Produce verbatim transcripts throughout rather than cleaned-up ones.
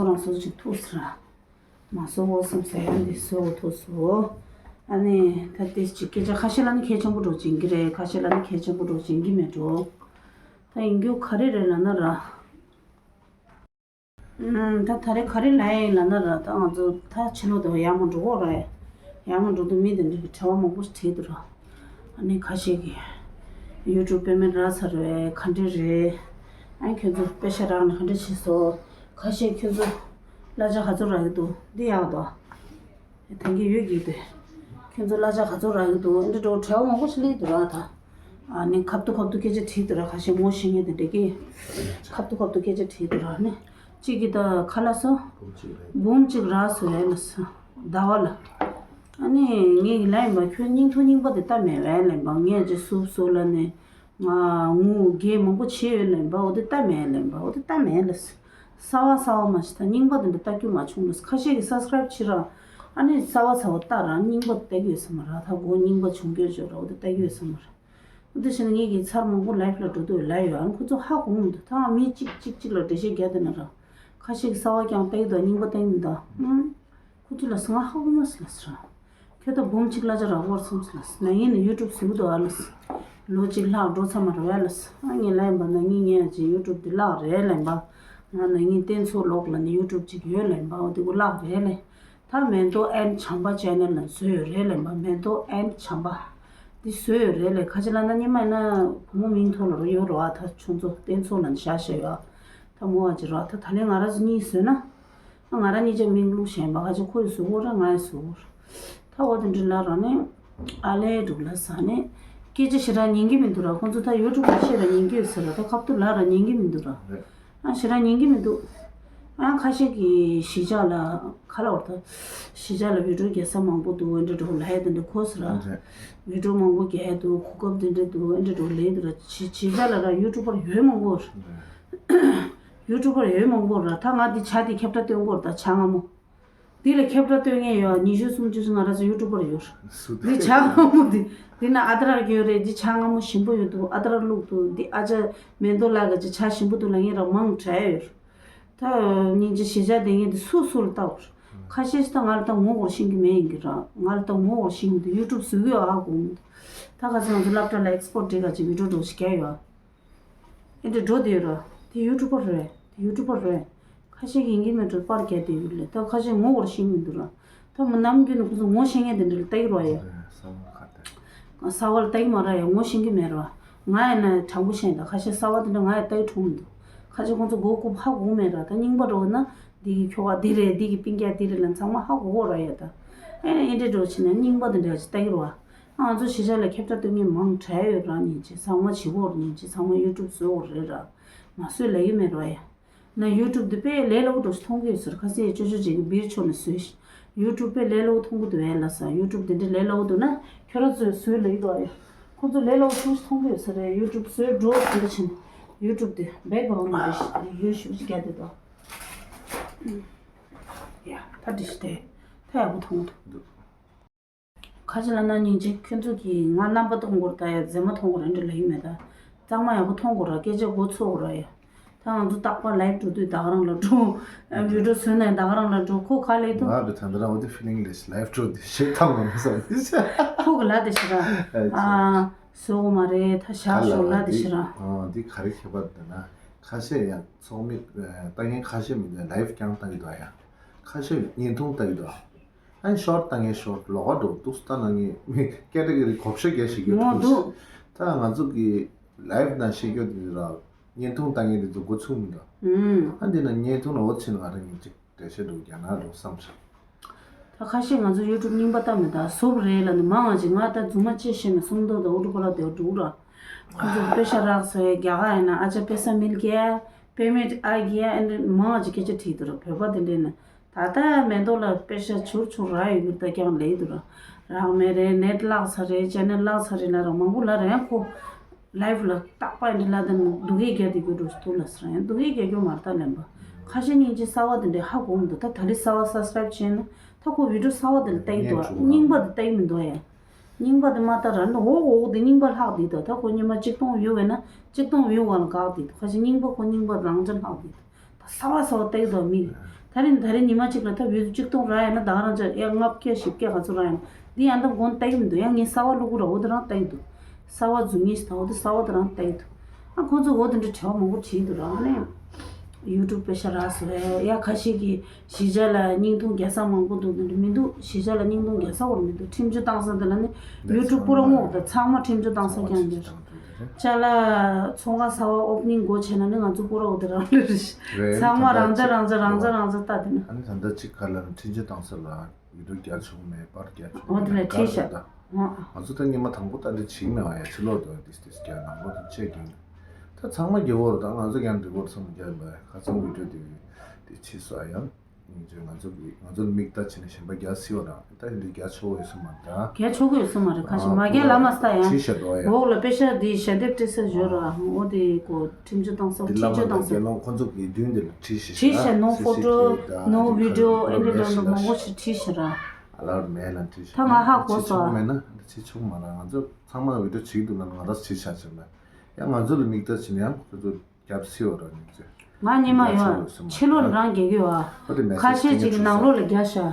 ཁོ་རང་སོ་སོ་ཅིག་ཐུག་སོང་ར། མ་བཟོ་འོ་བསམ་ཟེར་ཡང་འདི་བཟོ་འོ་ཐུག་སོང་། ཨ་ནི་ད་དེ་ཅིག་སྐད་ཆ་ཁ་ཤས་ལ་ནི་གལ་ཆེན་པོ་འགྲོ་བྱིན་གྱི་རེད། ཁ་ཤས་ལ་ནི་གལ་ཆེན་པོ་འགྲོ་བྱིན་གྱི་མེད་འགྲོ། ད་ཡིན་རྒྱུ་ག་རེ་རེད་ལབ་ན་ར། ཨུམ། ད་ད་རེས་ག་རེ་ལབ་ཡིན་ལབ་ན་ར། ད་ང་ཚོ་ད་ཕྱི་ལོགས་དེ་ཡར་མར་འགྲོ་གི་རེད། ཡར་མར་འགྲོ་དུས་མི་དེ་འདྲ་གི་དྲི་བ་མང་པོ་ཞིག་དྲིས་འདུག་ར། ཨ་ནི་ཁ་ཤས་ཀྱིས་ཡུ་ཊུབ་པེ་མེན་ཊི་རག་ཚར་བས་ག་འདྲ་རེད། ཨ་ནི་ཁྱོད་ཚོ་པེ་ཤ་རག་ནས་ག་འདྲ་བྱས་སོང་། ཁ་ཤས་ཁྱོད་ཚོ་གླ་ཆ་ག་ཚོད་རག་གི་འདུག་འདི་ཡག་འདུག་ད་གིན་ཡོད་ཀྱི་དེ། ཁྱོད་ཚོ་གླ་ཆ་ག་ཚོད་རག་གི་འདུག་འདི་འདྲ་བོ་དྲི་བ་མང་པོ་ཞིག་སླེབས་འདུག་ར་ད། ཨ་ནི་ཁ་ཐུག་ཁ་ཐུག་སྐད་ཆ་དྲིས་འདུག་ར། ཁ་ཤས་ངོ་ཤེས་མཁན་དེ་འདྲ་གིས། ཁ་ཐུག་ཁ་ཐུག་སྐད་ཆ་དྲིས་འདུག་ར་ནི། གཅིག་གིས་ད་ག་ལབ་སོང་། འབུམ་གཅིག་རག་སོང་ཡ་ལབ་སོང་། ཟླ་བ་ལ། ཨ་ནི་ངས་ལབ་ཡིན་པ། ཁྱོད་རྙིང་ཐུང་རྙིང་པ་དེ་ལྟ་མེད་པས་ལབ་པ། ངས་ཅིག་སུབ་སོང་ལབ་ནས། ང་ངུ་རྒྱལ་མང་པོ་བྱས་ཡོད་ལབ་པ། འོ་དེ་ལྟ་མེད་ལབ་པ། འོ་དེ་ལྟ་མེད་ལབ་སོང་། གསར་པ་གསར་པ་མ་གཞི་ད་རྙིང་པ་དེ་འདྲ་ལྟ་རྒྱུ་མ་བྱུང་ལབ་སོང་། ཁ་ཤས་ཀྱིས་སབ་སི་ཀ་རའིབ་བྱེད་ར། ཨ་ནི་གསར་པ་གསར་པ་ལྟ་ར། རྙིང་པ་ལྟ་གི་ཡོད་ས་མ་རེད། ད་མགོ་རྙིང་པ་བྱུང་རྒྱུ་བྱོས་ར། འོ་དེ་ལྟ་གི་ཡོད་ས་མ་རེད། འོ་དེ་བྱས་ན་ངེད་ཀྱིས་ཚར་མང་པོ་ལའིབ་ལ་འགྲོ་དུས་ལབ་ཡོད། ཨ་ནི་ཁོ་ཚོ་ཧ་གོ་མི་འདུག་ད་ང་མི་གཅིག་གཅིག་གཅིག་ལ་འགྲེལ་བཤད་རྒྱག་བསྡད་ན་ར། ཁ་ཤས་ཀྱིས་གསར་པ་རྐྱང་ལྟ་གི་འདུག་རྙིང་པ་ལྟ་གི་མི་འདུག་ཨང་། ཁོ་ཚོ་ལ་ང་ཧ་གོ་མ་སོང་ལབ་སོང་། ཁྱོད་ད་འབུམ་གཅིག་གླ་ཆ་རག་གི་རེད་བསམ་སོང་ལབ་སོང་། ན་ནིང་ནས་ཡུ་ཊུབ་བཟོ་གི་འདུག་ཨ་ལབ་སོང་། ལོ་གཅིག་ལྷག་འགྲོ་ཚར་མ་རེད་པས་ལབ་སོང་། ཨ་ངས་ལབ་ཡིན་པ། ན་ནིང་ངས་ཅིག་ཡུ་ཊུབ་འདི་བརླག་རེད་ལབ་ཡིན་པ། ང་ན་ནིང་རྟེན་ཚོགས་ལོག་ལབ་ནས་ཡུ་ཊུབ་ཅིག་ཡོད་ལབ་ཡིན་པ། འོ་དེ་ཁོ་བརླག་རེད་ལབ། ད་མེ་ཏོག་ཨེན་བྱམས་པ་ཅེ་ནལ་ལ་བཟོས་ཡོད་རེད་ལབ་ཡིན་པ། མེ་ཏོག་ཨེན་བྱམས་པ་འདི་བཟོས་ཡོད་རེད་ལབ། ཁ་ཅིག་ལབ་ན་སྔོན་མ་ཡིན་ན་བུ་མོ་མིང་ཐོག་ལ་རོ་ཡོད་རོ། ཨ་ད་ཁྱོད་ཚོ་རྟེན་ཚོགས་ལ་བཞག་བཞག་ཡོད། ཨ་ད་མོ་བ་ཅིག་རོ། ཨ་ད་ད་ལན་ང་རང་ཚོ་གཉིས་བཟོས་ན། ང་རང་གཉིས་ཆ་མིང་བླུགས་བཞག་ཡིན་པ། ཁ་ཅིག་ཁོ་ཡིས་བཟོ་གོ་ར། ང་ཡིས་བཟོ་གོ་ར། ད་འོ་དེ་འདྲ་ལབ་ར་ནས། ཨ་ལས་འདུག་ལབ་ས་ནས། སྐད་ཆ་ཞེ་དྲག་ཉན་གི་མི་འདུག་ར། ཁོང་ཚོ་ད་ཡུ་ཊུབ་ལ་བཤད་ར་ཉན་གི་ཡོད་ས་ར། ད་ཁ་ཐུག་ལབ་ར་ཉན་གི་མི་འདུག་ར། རེད། ཨ་ཞེ་དྲག་ཉན་གི་མི་འདུག་ཨ་ཁ་ཤས་ཀྱིས་གཞིས་ཆགས་ལ་ག་ལབ་དགོས་རེད་ད། གཞིས་ཆགས་ལ་བི་ཌིའོ་རྒྱག་ས་མང་པོ་འདུག་འདི་འདྲ་འདྲ་བོ་ལབ་ཡ་དེ་འདྲ་གོ་སོང་ར། རེད། བི་ཌིའོ་མང་པོ་རྒྱག་ཡ་འདུག་གོ་སྐབས་དེ་འདྲ་འདུག་འདི་འདྲ་འདྲ་བོ་ལབ་ཡ་འདུག་ར། གཞིས་གཞིས་ཆགས་ལ་ར་ཡུ་ཊུབ་པར་ཡོད་མང་པོ་ར། རེད། ཡུ་ཊུབ་པར་ཡོད་མང་པོ་ར། ད་ང་འདི་བྱ་འདི་ཁྱབ་བསྒྲགས་སྟོན་གྱི་ཡོད་ར། ད་བྱ་སྔ་མོ། འདི་ལ་ཁྱབ་བསྒྲགས་སྟོན་མཁན་ཡོད། ཉི་ཤུ་སུམ་ཅུ་ང་རང་ཚོ་ཡུ་ཊུབ་པར་ཡོད། སུ་འདི་བྱ་སྔ་མོ་འདི། འདི་ན་ཨ་དྲར་གྱི་ཡོད་རེད། འདི་བྱ་སྔ་མོ་ཞིམ་པོ་ཡོད་འདུག་ཨ་དྲར་བླུགས་འདུག་འདི་ཨ་ཅག་མེ་ཏོག་ལགས་ཀྱི་བྱ་ཞིམ་པོ་འདུག་ལབ་མཁན་ར་མང་དྲགས་ཡོད། ད་སྙིང་རྗེ་གཞིས་ཆགས་བསྡད་མཁན་འདི་སུ་སུ་ལ་ལྟ་བར། ཁ་ཤས་ཤིག་ད་ང་ལ་ད་ངོ་ཤེས་ཀྱི་མེད་ཡིན་གྱི་ར། ང་ལ་ད་ངོ་ཤེས་ཀྱི་མི་འདུག་ཡུ་ཊུབ་བཟོ་གི་ཡོད་ཨ་དགོངས་མི་འདུག་ད་ཁ་སང་ང་ཚོ་སློབ་གྲྭ་ལ་ཨེག་སི་པོ་ཊི་བྱེད་ག་ཅིག་བི་ཌིའོ་འདྲ་བོ་ཞིག་རྒྱག་ཡོད་ཨ། ཨེ་འདྲ་འགྲོ་བསྡད་ཡོད་ར། དེ་ཡུ་ཊུབ་པར་རེད། དེ་ཡུ་ཊུབ་པར་རེད། ཁ་ཤས་ཀྱིས་ཡིན་གྱི་མེད་འགྲོ་པར་རྒྱག་བསྡད་ཡོད་ལེ། ད་ཁ་ཤས་ངོ་ཤེས་ཀྱི་མི་འདུག་ར། ད་མི་ནམ་རྒྱུན་ནས་ཁོ་ཚོ་ངོ་ཤེས་མཁན་དེ་འདྲ་ལ་ལྟ་གི་ར་ཡ། རེད། གསར་པ་ཁ་ཐད། གསར་པ་ལ་ལྟ་གི་མ་ར་ཡ། ངོ་ཤེས་ཀྱི་མེད་ར། ང་ཡིན་ན་དྲང་པོ་བཤད་ད། ཁ་ཤས་གསར་པ་དེ་འདྲ་ང་ཡ་ལྟ་གི་འཁྲུངས་མི་འདུག་ཁ་ཤས་ཁོ་ཚོ་མགོ་སྐོར་ཧ་གོ་གི་མེད་ར། ད་རྙིང་པ་འདྲ་བོ་ན་འདི་གི་ཁྱོ་ག་འདི་རེད། འདི་གི་སྤུན་ཀྱག་འདི་རེད་ལབ་ཚང་མ་ཧ་གོ་གི་ར་ཡ་ད། ཨེ་ཨེ་འདྲ་འདྲ་བོ་བྱས་ན་རྙིང་པ་དེ་འདྲ་ཅིག་ལྟ་གི་ར་བ། ང་ཚོ་གཞིས་ཆགས་ལ་ཁྱབ་བསྒྲགས་སྟོན་མཁན་མང་དྲགས་ཡོད་ར། ཉིན་གཅིག་ཚང་མ་བྱེད་ཀྱི་ཡོད་ར། ཉིན་གཅིག་ཚང་མ་ཡུ་ཊུབ་བཟོ་དགོས་རེད་ར། མ་བཟོས་ལབ་ཀྱི་མེད་ར་ཡ། ན་ཡུ་ཊུབ་འདི་དཔེ་ལས་སླ་པོ་འདྲ་ཞིག་མཐོང་གི་ཡོད་ཟེར། ཁ་སང་ཅོ་ཅོ་ཅིག་གིས་སྦིར་ཕྱོགས་ནས་བཟོས་ཤག་ཡུ་ཊུབ་དཔེ་ལས་སླ་པོ་མཐོང་གི་འདུག་ཨེ་ལབ་ས། ཡུ་ཊུབ་འདི་འདྲ་ལས་སླ་པོ་འདུག་ན་ཁྱོད་རང་ཚོས་བཟོས་ལབ་ཀྱི་འདུག་ཨ་ཡ། ཁོ་ཚོ་ལས་སླ་པོ་ཆུང་ཞིག་མཐོང་གི་ཡོད་ས་རེད། ཡུ་ཊུབ་བཟོས་འགྲོ་ཟེར་འདྲ་ཕྱིན། ཡུ་ཊུབ་དེ་བེག་གི་རོང་ནས་རེད་ཤག་ཡོད་ཞུ་ཅིག་རྒྱག་བསྡད་འདུག་ཡ་ད་འདྲ་ཞིག་དེ་ད་ཡག་པོ་མཐོང་གི་འདུག་ཁ་ཅིག་ལབ་ན་སྙིང་རྗེ། ཁྱོད་ཚོ་གིས་ང་རྣམ་པ་མཐོང་གི་རེད་ད་ཡ། མཛེས་མ་མཐོང་གི་རེད་འདྲ་ལབ་ཀྱི་མེད་ད། གཙང་མ་ཡག་པོ་མཐོང་གི་རེད། སྐད་ཆ་མགོ་ཚོས་གི་རེད་ཡ། ད་ང་ཚོ་རྟག་པར་ལའིབ་འགྲོ་དུས་ད་ག་རང་ལ་འགྲོ། ཨ་བི་ཌིའོ་བཟོས་ནས་ད་ག་རང་ལ་འགྲོ། ཁོ་ག་ལབ་འདུག་ང་རེད་ད་ལྟ་རང་འོ་དེ་ཕི་ལིང་ལས་ལའིབ་འགྲོ་དུས་ཞེ་ཐག་མ་སོང་། ཁོ་གི་ལབ་དེ་ཞེ་དྲག་ཨ་བཟོ་གི་མ་རེད། ད་བཞག་ཤོག་ལབ་དེ་ཞེ་དྲག་ཨ་འདི་ག་རེ་ཁྱད་པར་འདུག་ན། ཁ་ཤས་ཡང་ཚོགས་མི་ལྟ་མཁན་ཁ་ཤས་མི་འདུག་ལའིབ་རྐྱང་ལྟ་གི་འདུག་ཡ། ཁ་ཤས་བརྙན་ཐུང་ལྟ་གི་འདུག་ཨ་ནི་ཤོར་ཊི་ལྟ་མཁན་ཤོར་ཊི་ལོགས་ཀ་འགྲོ་འདུག་ལྟ་ན་ངས་མི་ཀེ་ཊི་གོ་རི་བགོ་བཤའ་རྒྱག་ཤེས་ཀྱི་འོ་འདུག་འདུག་ད་ང་ཚོ་གི་ལའིབ་ནང་བཤད་རྒྱུ་དེ་ར་བརྙན་ཐུང་ལྟ་མཁན་དེ་ཚོ་མགོ་ཚོས་མི་འདུག་ཨུམ། ཨ་འདི་ན་བརྙན་ཐུང་ལ་འོ་ཕྱིན་ང་རང་ཉིད་ཅིག་འགྲེལ་བཤད་འདུག་རྒྱག་ན་འགྲོ་བསམ་ཤག་ད་ཁ་ཤས་ང་ཚོ་ཡུ་ཊུབ་རྙིང་པ་ལྟ་མི་ད་ཟུབ་རེད་ལབ་ནས་མང་ང་ཅིག་ང་ད་རྫུན་མ་ཅི་བཤད་མི་སུམ་མདོ་དང་ཨུ་ཏུ་པ་ལ་དེ་འགྲོ་ར། ཁོ་ཚོ་པེ་ཤ་རག་སོང་ཡ། རྒྱ་གར་ཡིན་ན་ཨ་ཅག་པེ་ས་མིལ་གྱི་པེ་མེད་ཨ་གི་ཨ་འདྲ་མང་ང་ཅིག་སྐད་ཆ་དྲིས་འདུག་ར། བོད་པ་དེ་འདྲས་ནི། ད་ལྟ་མེ་ཏོག་ལ་པེ་ཤ་ཆུར་ཆུར་རག་ཡོད་གི་ད་རྐྱང་ལབ་འདུག་ར། རག་མེད་རེད། ནེཊ་བརླག་ཚར་རེད། ཅེ་ནལ་བརླག་ཚར་རེད་ལབ་ར། མང་པོ་ལབ་ར། ཡང་ཁོ་ལའིབ་ལ་རྟག་པར་འདི་ལབ་ད་ནི་སྡུག་སྐད་རྒྱག་དེ་རྒྱུ་འགྲོ་ཞིག་འདུག་ལབ་ཟེར། ཡང་སྡུག་སྐད་རྒྱག་རྒྱུ་མ་རེད་ད་ལབ་པ། ཁ་ཤས་སྙིང་རྗེ་གསར་པ་དེ་འདྲས་ཧ་གོ་མི་འདུག་ད་ད་རེས་གསར་པ་སབ་སི་ཀ་རའིབ་བྱས་ན་ད་ཁོ་བི་ཌིའོ་གསར་པ་དེ་ལ་ལྟ་གི་འདུག་ཨ། རྙིང་པ་དེ་ལྟ་གི་མི་འདུག་ཨ། ཡ། རྙིང་པ་དེ་མ་ལྟ་ར་འདི་འོག་འོག་དེ་རྙིང་པ་ལྷག་དེ་ད་ད་ཁོ་སྔོན་མ་ཆིག་སྟོང་བིའུ་ཡོད་ན་ཆིག་སྟོང་བིའུ་བ་ལ་དགག་དེ་ད་ཁ་ཤས་རྙིང་པ་ཁོ་རྙིང་པ་རང་འཇགས་ལྷག་དེ་ད་གསར་པ་གསར་པ་ལྟ་གི་འདུག་མི། ད་རིང་ད་རིང་ཉི་མ་གཅིག་ལ་ད་བི་ཡུ་ཊུབ་གཅིག་སྟོང་རག་ཡོད་ན་ད་ག་རང་ཅག་ཡ་ལྔ་བརྒྱ་བཞི་བརྒྱ་ག་ཚོད་རག་ཡོད་ན་འདི་ཡང་ད་མགོ་ལྟ་གི་མི་འདུག་ཡང་ངས་གསར་བ་བླུག་གི་ར་འོ་དེ་རང་ལྟ་གི་འདུག་གསར་བ་འཛུགས་ངེས་ཤིག་ད་འོ་དེ་གསར་བ་དེ་རང་ལྟ་གི་འདུག་ཨ་ཁོང་ཚོ་འོ་དེ་འདྲ་བྲེལ་བ་མང་པོ་བྱེད་ཀྱི་འདུག་ར་ཨ་ནི་ཡང་ཡུ་ཊུབ་པེ་ཤ་རག་སོ་རེད་ཡ་ཁ་ཤས་ཀྱིས་གཞིས་ཆགས་ལ་བརྙན་ཐུང་རྒྱག་ས་མང་པོ་འདུག་དེ་འདྲ་མི་འདུག་གཞིས་ཆགས་ལ་བརྙན་ཐུང་རྒྱག་ས་བོར་མི་འདུག་ཁྲིམས་གཅོད་བཏང་ས་དེ་ལ་ནི་ཡུ་ཊུབ་པུ་ར་སྔོག་དང་ཚང་མ་ཁྲིམས་གཅོད་བཏང་ས་ཀྱང་འདུག་ཅ་ལག་ཚོང་ཁང་གསར་བ་ཨོ་པ་ནིང་སྒོ་ཕྱེ་ན་ནི་ང་ཚོ་སྐོར་ར་འོ་དེ་རང་ལས་རེད། རེད། ཚང་མ་རང་ཚ་རང་ཚ་རང་ཚ་རང་ཚ་ལྟ་དེ་ན། ཨ་ནི་ད་ལྟ་གཅིག་ག་ལ་ནི་འཕྲིན་བཅོལ་བཏང་ས་ལ་ཡུ་ཊུབ་རྒྱག་ཆོག་མེད་པར་རྒྱག་ཆོག་འོ་དེ་ལ་ཁྲིད་ཤག་ཨ་ང་ཚོ་ད་སྔོན་མ་དང་པོ་ད་འདི་བྱིང་མེད་བ་ཡ་ཕྱི་ལོག་ཏུ་ཏིས་ཏིས་རྒྱག་ནང་ལོག་ཏུ་ཆས་ཀྱིན་ད་ཚང་མ་རྒྱག་འོར་ད་ང་ཚོ་ཀྱང་འགྲིག་འོར་ཚང་མ་རྒྱག་ཡིན་པ་ཁ་ཚང་ཡུ་ཊུབ་དེ་དེ་ཕྱི་སོ་ཡང་། ང་ཚོ་ང་ཚོ་ལ་མིག་ལྟ་བྱས་ནས་གཞན་པ་རྒྱག་སྲིད་པ་རང་ད་འདི་རྒྱག་ཆོག་ཡོད་སུ་མ་ད། རྒྱག་ཆོག་གི་ཡོད་སུ་མ་རེད་ཁ་ཤས་མ་རྒྱག་ལ་མ་ས་ཡང་བྲིས་ཤ་འགྲོ་ཡ། འོག་ལ་པེ་ཤ་འདི་ཞལ་འདེབས་སྤྲད་ས་བཞོ་ར་འོ་དེ་གོ་ཁྲིམས་གཅོད་བཏང་ས་འདི་ཁྲིམས་བླ་མ་གཅོད་དང་བཏང་ས་དགེ་སློང་ཁོ་ཚོ་གི་མདུན་དེ་ལ་བྲིས་ཤ་བྲིས་ཤ་no photo no video ཨེ་འདྲ་འདྲ་མང་པོ་ཞིག་བྲིས་ཤ་ར། ཨ་ལར་མེད་ལ་བྲིས་ཤ། ད་ང་ཧ་གོ་སོང་། བྲིས་ཆོག་མེད་ན་འདི་བྲིས་ཆོག་མ་ར་ང་ཚོ་ཚང་མ་བི་ཌིའོ་བྱེད་ཀྱི་འདུག་ན་ང་ར་བྲིས་ཤ་བྱས་ན་ཡང་ང་ཚོ་ལ་མིག་ལྟ་བྱས་ན་ཡང་ཁོ་ཚོ། རྒྱབ་སེ་བ་ར་ནི་ཚེ། ང་ཉི་མ་ཡོད་ཕྱི་ལོ་རང་རྒྱག་གི་ཡོད་ཨ། ཁ་ཤས་ཅིག་ནང་ལོགས་ལ་རྒྱག་ཤག་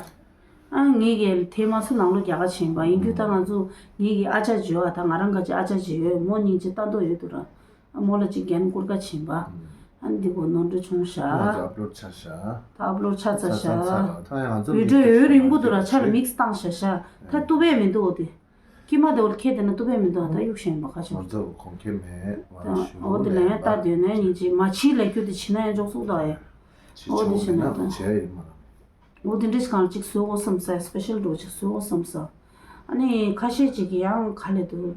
ཨ་ངེད་ཀྱི་དེ་མ་སུ་ནང་ལོགས་རྒྱག་ག་ཕྱིན་པ་ཡིན་རྒྱུ་ད་ང་ཚོ་ངེད་ཀྱི་ཨ་ཅག་ཅིག་ཡོད་ཨ་ད་ང་རང་ག་ཅིག་ཨ་ཅག་ཅིག་ཡོད་མོ་སྙིང་རྗེ་ལྟ་མདོག་ཡོད་འདུག་ར། ཨ་མོ་ལ་ཅིག་རྒྱན་བསྐུར་ག་ཕྱིན་པ། ཨ་འདི་གོ་ནོར་འཁྲུལ་བྱུང་ཤག་ད་ཨབ་ལོཌ་ཆགས་ཤག་ད་ཨབ་ལོཌ་ཆགས་ཚར་ཤག་ད་ཡང་ང་ཚོ་བི་ཌིའོ་ཡོད་རིང་པོ་འདུག་ར་ཆ་ལ་མིག་སི་བཏང་ཤག་ཤག་ད་ཏུ་བས་མི་འདུག་འོ་དེ། ཀྱེ་མ་དེ་འོར་ཁྱེད་དེ་ན་ཏུ་བས་མི་འདུག་ད་གཡུག་ཤེས་པ་ཁ་ཤོ། ང་ཚོ་གོང་ཁེ་མེད་ང་ཞུ་འོ་དེ་ལ་ཡང་ལྟ་དུས་ན་ཡིན་ཅིག་མ་ཕྱི་ལ་རྒྱུ་དེ་ཕྱི་ན་ཡང་འཇོག་ཚུགས་ད་ཡ། ཅི་འོ་དེ་ཆོག་ཕྱི་མིན་ན་ན་ད་བྱས་ཡིན་མ་ར། འོ་དེ་འདྲ་ཞིག་གང་ཅིག་བཟོ་དགོས་བསམ་ས་སི་པེ་ཤལ་འགྲོ་ཅིག་བཟོ་དགོས་བསམ་ས། ཨ་ནི་ཁ་ཤས་ཅིག་གི་ཡང་ག་ལེ་འདུག་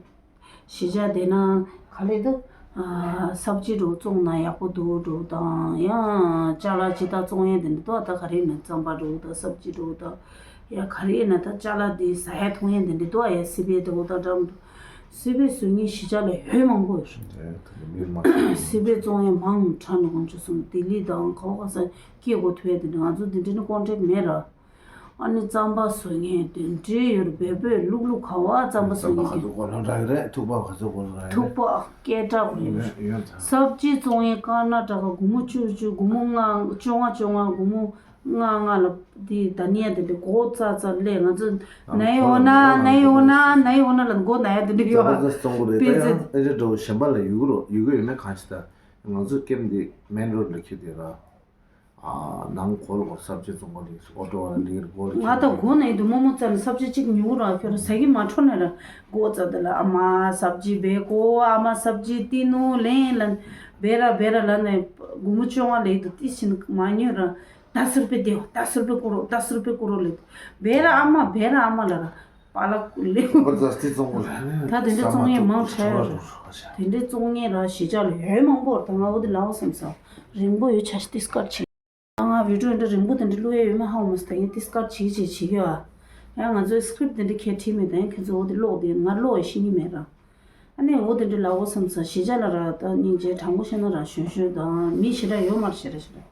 གཞིས་ཆགས་དེ་ན་ག་ལེ་འདུག་ཨ་སབ་ཇི་འགྲོ་བཙོང་ན་ཡག་པོ་འདུག་འགྲོ་དང་ཡང་ཅ་ལག་ཅི་ལྟར་བཙོང་ཡས་དེ་འདྲ་འདུག་ད་ག་རེ་ན་རྩམ་པ་འགྲོ་དང་སབ་ཇི་འགྲོ་དང་། ཡ་ག་རེ་ཡིན་ན་ད་ཅ་ལག་འདི་ཟ་ཡ་འཐུང་ཡ་འདི་འདྲ་འདུག་ཨ་ཡ་སི་པན་འདྲ་བོ་དང་འདྲ་མི་འདུག་སི་པན་བཟོ་མཁན་གཞིས་ཆགས་ལ་ཡོད་མང་པོ་ཡོད། སི་པན་བཙོང་ཡ་མང་དྲགས་ནས་དགོངས་ཆུ་སོང་ལྡི་ལི་དང་ག་བ་ག་ས་སྐྱེ་དགོས་ཐུབ་ཡ་འདི་འདྲ་ང་ཚོ་འདི་འདྲ་ནི་ཀོན་ཊེག་མེད་ར། ཨ་ནི་རྩམ་པ་བཟོ་མཁན་འདི་འདྲ་ཡོད་ར་བེ་བེ་ལུག་ལུག་ག་བ་རྩམ་པ་བཟོ་མཁན་གྱི་ཐུག་པ་ག་ཚོད་གོ་ལ་ར་ཐུག་པ་ག་ཚོད་གོ་ལ་ར་ཐུག་པ་སྐད་གྲགས་ཡོད། སབ་ཇི་བཙོང་ཡ་ཀར་ན་ཊ་ཀ་སྒོར་མོ་བཅུ་བཅུ་སྒོར་མོ་ལྔ་བཅོ་ལྔ་བཅོ་ལྔ་སྒོར་མོ། ང་ང་ལ་དེ་ད་ནི་ཡ་དེ་འདྲ་མགོ་ཙག་ཙག་ལས་ང་ཚོ་ནའི་འོ་ན་ནའི་འོ་ན་ནའི་འོ་ན་ལ་མགོ་ན་ཡ་དེ་འདྲ་ཡོད་ཨ། པེ་ཙི་ཨེ་རེ་འགྲོ་གཞན་པ་ལ་ཡུག་རོ་ཡུག་ཡོད་ན་གང་ཞིག་ད་ང་ཚོ་ཀེམ་དེ་མེན་རོ་ཌ་ལ་ཁྱེར་དེ་ར། ནང་གོ་ལ་གོ་སབ་ཇི་བཙོང་ག་ལི་ཨོ་ཏོ་བ་ལ་ལི་གོ་ལ་ང་ད་གོ་ནའི་དུ་མོ་མོ་ཙམ་སབ་ཇི་གཅིག་ཉུག་ར་ཁྱོད་ར་ཟ་གི་མ་འཕྲོ་ནས་ར་མགོ་ཙག་དེ་ལ་ཨ་མ་སབ་ཇི་བེ་གོ་ཨ་མ་སབ་ཇི་ཏི་ནུ་ལེན་ལ་བེ་ར་བེ་ར་ལ་ནས་སྒོར་མོ་བཅོ་ལྔ་ལས་དུ་ཏི་ཕྱིན་མ་ཉོས་ར། दस रुपये दो, दस रुपये करो, दस रुपये करो ले। बेरा आमा, बेरा आमा लगा। पालक ले। जबरदस्ती चोंगो ले। ད་དེ་འདྲ་བཙོང་ཡས་མང་དྲགས་ཡོད་རེད། དེ་འདྲ་བཙོང་ཡས་ར་གཞིས་ཆགས་ལ་ཡོད་མང་པོ་རེད། ད་ང་འོ་དེ་ལའོ་བསམ་ས། རིང་པོ་ཡོད་ཆ་ཞིག་ཏིས་ཀར་ཆེ། ང་བི་ཌིའོ་འདྲ་རིང་པོ་དེ་འདྲ་བླུག་ཡས་ཡོད་མ་ཧ་མ་སི་ད་ཡིན་ཏིས་ཀར་ཆེ་ཆེ་ཆེ་གི་ཨ། ཡང་ང་ཚོའི་སི་ཀྲིབ་དེ་འདྲ་ཁས་བྲིས་མེད་ད་ཡིན་ཁྱེད་ཚོ་འོ་དེ་ཀློག་དེ་ང་ཀློག་ཡས་ཤེས་ཀྱི་མེད་ར། ཨ་ནི་འོ་དེ་འདྲ་ལ་འོ་བསམ་ས་གཞིས་ཆགས་ལ་ར་ད་སྙིང་རྗེ་དྲང་པོ་བཤད་ན་ར་གཞོན་གཞོན་དང་མི་ཞེ་དྲག་ཡོད་མ་རེད་ཞེ་དྲག་ཞེ་དྲག་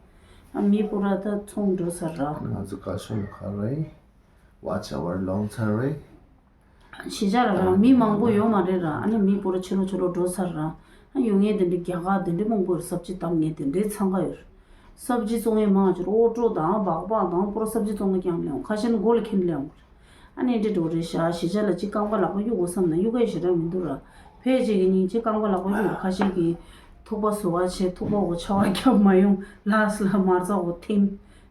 ཨ་མི་སྤུ་ར་ད་ཚོང་འགྲོ་ཚར་ར། ང་ཚོ་ག་ཤོང་ག་རེད། Watch Hour ལོངས་ཚར་རེད། གཞིས་ཆགས་ལ་ར་མི་མང་པོ་ཡོད་མ་རེད་ར། ཨ་ནི་མི་སྤུ་ར་ཕྱི་ལོགས་ཕྱི་ལོགས་འགྲོ་ཚར་ར། ཨ་ཡོང་མཁན་དེ་འདྲ་རྒྱ་གར་དེ་འདྲ་མང་པོ་ཡོད་སབ་ཇི་བཏབ་མཁན་དེ་འདྲའི་འཚང་ཁ་ཡོད་རེད། སབ་ཇི་བཙོང་མཁན་མང་ཆེ་ཨོ་ཊོ་དང་སྦག་སྦག་དང་སྤུ་ར་སབ་ཇི་བཙོང་མཁན་རྐྱང་ལས་ཡོང་ཁ་ཤས་ནི་སྒོ་ལ་འཁྱེར་ལས་ཡོང་གི་རེད། ཨ་ནི་འདྲ་འགྲོ་རེད་ཤག་གཞིས་ཆགས་ལ་ཅིག་རྐང་པ་ལག་པ་གཡུག་དགོས་བསམ་ན་གཡུག་ཡས་ཞེ་དྲག་མི་འདུག་ར། ཕལ་ཆེར་གྱི་སྙིང་རྗེ་རྐང་པ་ལག་པ་གཡུག་ར་ཁ་ཤས་ཀྱིས་ཐུག་པ་བཟོ་བ་བྱེད་ཐུག་པ་འོ་ཆ་བ་རྒྱབ་མ་ཡོང་ལགས་ལ་མར་ཚ་འོ་ཐིམ།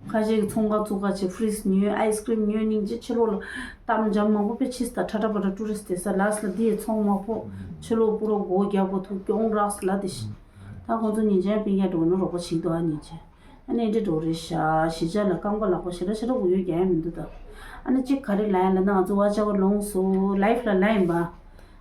ཁ་ཤས་ཀྱིས་ཚོང་ཁང་བཙུགས་ཁ་ཆེ་ཕི་རིས་ཉོས་ཨའི་སི་ཀི་རིམ་ཉོས་སྙིང་རྗེ་ཕྱི་ལོགས་ལ་གཏམ་འཇམ་མང་པོ་དཔེ་ཕྱིས་ད་ཁྲ་ཁྲ་པ་ཁྲ་ཊུ་རི་སི་དེ་ས་ལགས་ལ་འདི་ཡི་ཚོང་མ་ཕོག་ཕྱི་ལོགས་སྤུ་རོ་སྒོ་རྒྱབ་པོ་ཐུག་གྱོང་རགས་ལ་དེ་ཤི། ད་ཁོང་ཚོ་ཉིན་ཆེན་སྤུན་ཀྱག་འགྲོ་ན་རོགས་པ་བྱེད་འདུག་ཨ་ཉིན་ཆེན། ཨ་ནི་འདྲ་འགྲོ་རེད་ཤག་གཞིས་ཆགས་ལ་རྐང་པ་ལག་པ་ཞེ་དྲག་ཞེ་དྲག་གུ་ཡོད་རྒྱག་ཡ་མི་འདུག་ད། ཨ་ནི་གཅིག་ག་རེ་ལབ་ཡ་ལབ་ན་ང་ཚོ་Watch Hour ལོངས་སོ་ལའིབ་ལ་ལབ་ཡིན་པ།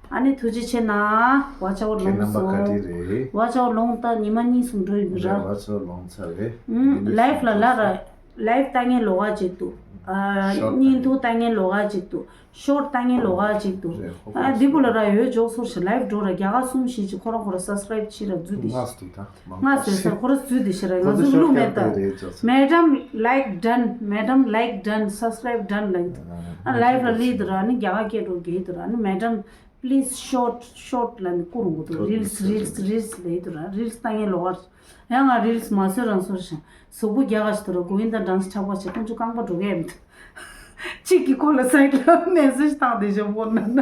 ཨ་ནི་ཐུགས་རྗེ་ཆེ་གནང་། Watch Hour ཁྱེད་རྣམ་པ་བཀའ་དྲིན་རེད། Watch Hour ལོངས་ད་ཉི་མ་གཉིས་གསུམ་འགྲོ་ཡོད་རེད་ར། Watch Hour ལོངས་ཚར་རེད། ལའིབ་ལ་ལབ་ར། ལའིབ་ལྟ་མཁན་ལོགས་ཀ་ཅིག་འདུག་ཨ་བརྙན་ཐུང་ལྟ་མཁན་ལོགས་ཀ་ཅིག་འདུག་ཤོར་ལྟ་མཁན་ལོགས་ཀ་ཅིག་འདུག་ཨ་འདི་གུ་ལ་ར་ཡོད་འཇོག་སོར་ཞིག་ལའིབ་འགྲོ་ར་རྒྱ་གར་གསུམ་བཞི་ཅིག་ཁོ་རང་ཁོ་ར་སབ་སི་ཀ་རའིབ་བྱེད་ར་རྫུ་དེ་ཞིག་ང་ཟེར་ས་ཁོ་ར་རྫུ་དེ་ཞིག་ར་ང་ཚོ་གླུ་མེད་ད། Madam like done, Madam like done, subscribe done ལ་ཡིན་འདུག་ཨ་ལའིབ་ལ་ལི་དུ་ར་ནི་རྒྱ་གར་སྐད་འགྲོ་གི་དུ་ར་ནི་Madam Please short short ལ་ནི་བསྐུར་འོང་གི་འདུག། Reels Reels Reels ལབ་ཀྱི་འདུག་ར། Reels ལྟ་མཁན་ལོགས་ཀ། ཡང་ང་Reels མ་བཟོས་རང་བཟོས་ཤིང་། གཟུགས་པོ་རྒྱགས་ཤིག་འདུག་ར། མགོ་བོ་དང་འགྲམ་ཚོ་ཁྲག་པ་བྱས། ཁོང་ཚོ་རྐང་པ་འགྲོ་གི་ཡོད་མི་འདུག། གཅིག་གིས་ཁོ་ལ་སའི་ཌི་ལ་message བཏང་བསྡད་ཤག་ཕོན་ནང་ན།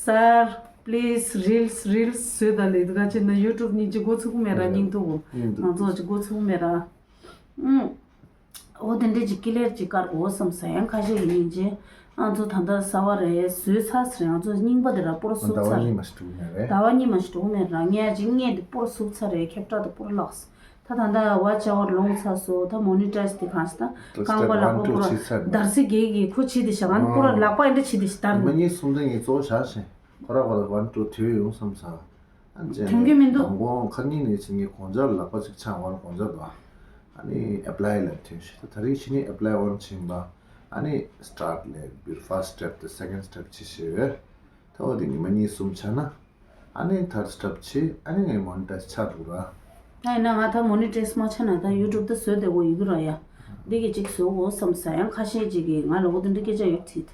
Sir, please Reels Reels བཟོས་དང་ལབ་འདུག། ག་ཅི་ན་YouTube སྙིང་རྗེ་མགོ་ཚོད་མེད་ར། སྙིང་སྡུག་གོ། སྙིང་སྡུག། ང་ཚོ་ཅིག་མགོ་ཚོད་མེད་ར། ཨུམ། འོ་དེ་འདྲས་ཅིག་ཀི་ལེར་ཅིག་དཀར་གོ་བསམ་ས། ཡང་ཁ་ཤས་ཀྱི་སྙིང་རྗེ། ང་ཚོ་ད་ལྟ་གསར་པ་རེད། བཟོས་ཚར་ཟེར། ང་ཚོ་རྙིང་པ་དེ་ར་སྤོར་ཟུག་ཟླ་བ་ཚར། གཉིས་མ་ཞིག་འགྲོ་གི་མེད་རེད། ཟླ་བ་གཉིས་མ་ཞིག་འགྲོ་གི་མེད་ར། ངས་ཅིག་བརྙན་དེ་སྤོར་ཟུག་ཚར་རེད། ཁྱབ་བསྒྲགས་དེ་སྤོར་བརླགས་སོང་། ད་ད་ལྟ་watch hour ལོངས་ཚར་སོང་། ད་monetize དེ་གང་ཞིག་ད་རྐང་པ་ལག་པ་པོ་ར་བརྡར་སེ་རྒྱལ་གྱི་ཁོ་བྱེད་དེ་ཞག་ཨ་ནི་པོ་ར་ལག་པ་ཨེ་འདྲ་བྱེད་དེ་ཞག་ད་མ་གཉིས་གསུམ་ད་ངས་གཙོ་བོ་བཞག་བཞིན་ཁོ་ར་ཁོ་ར་one two three ཡོང་བསམ་ས། ཨ་ཅེ་དོན་གྱི་མི་འདུག། མདང་དགོང་ཁ་ཉིན་ནས་ཕྱི་ཉིན་དགོང་ཇ་ལག་པ་ཅིག་ཆང་བ་དགོང་ཇ་དོ། ཨ་ནི་apply ལ་ཐོན་ཤི། ད་ད་རིང་ཕྱི་ཉིན་apply one ཕྱིན་པ། ཨ་ནི་start ལས་བིར་first step དེ་second step ཅི་ཞེས་བས། ད་བ་དེ་ཉི་མ་གཉིས་གསུམ་ཆ་ན། ཨ་ནི་third step ཆེ། ཨ་ནི་ངས་monetize ཆགས་འདུག་ར། ད་ཡིན་ན་ང་ད་monetize མ་ཆགས་ན་ད་YouTube ད་བཟོས་བསྡད་དགོས་ཡོད་ཀྱི་ར་ཡ། འདི་གི་ཅིག་བཟོ་དགོས་བསམ་ས། ཡང་ཁ་ཤས་ཅིག་གིས་ང་ལ་འོ་དེ་འདྲ་སྐད་ཆ་ཡོད་དྲིས།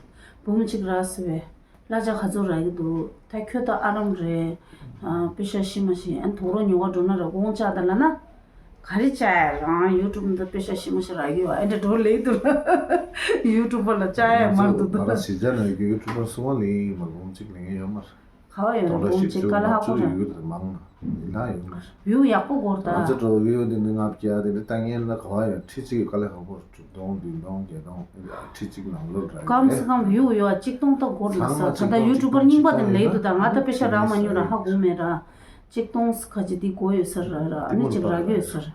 འབུམ་གཅིག་རག་སི་བས། གླ་ཆ་ག་ཚོད་རག་གི་འདུག། ད་ཁྱོད་ད་ཨ་རམ་རེད། ཨ་པེ་ཤ་ཤི་མ་ཤི། ཨ་ནི་དུག་རོ་ཉོ་ག་འགྲོ་ན་ར་དགོང་བཅག་ད་ལ་ན། ག་རེ་བཅག་ཡ། རང་YouTube ད་པེ་ཤ་ཤི་མ་ཤི་རག་གི་ཡོད། ཨེ་འདྲ་འགྲོ་ལེ་འདུག་ལ། YouTuber ལ་བཅག་ཡ་མར་འདུག་ད། ང་ཚོ་ང་རང་གཞིས་ཆགས་ནང་གི་YouTuber སུ་མ་ལེ་ཡིན་མ། འབུམ་གཅིག་ལེན་ཡོད་མ་རེད། ག་བ་ཡོད་ན་འབུམ་གཅིག་དཀའ་ལས་ཁག་པོ་རེད། ཡོད་རེད་མང་ན་ཡིན་ན་ཡོད་མ་རེད། view ཡག་པོ་དགོས་ད། ང་ཚོ་འགྲོ་view དེ་འདི་ལྔ་བརྒྱ་དེ་འདྲ་བཏང་ཡན་ལ་ག་བ་ཡོད། ཁྲི་གཅིག་གི་དཀའ་ལས་ཁག་པོ་རེད། དྲུག་སྟོང་བདུན་སྟོང་བརྒྱད་སྟོང་ཁྲི་གཅིག་ནང་ལོགས་རེད། སྐམ་སེ་སྐམ་view ཡོད་གཅིག་སྟོང་ད་དགོས་རེད་ལ་ས། ད་ལྟ་YouTuber རྙིང་པ་དེ་ལེ་འདུག་ད། ང་ད་པེ་ཤ་རག་མ་མྱོང་ར་ཧ་གོ་མེད་ར། གཅིག་སྟོང་ཁ་ཅིག་དེ་དགོས་ཡོད་ས་ར་ར། ཨ་ནི་གཅིག་རག་གི་ཡོད་ས་ར།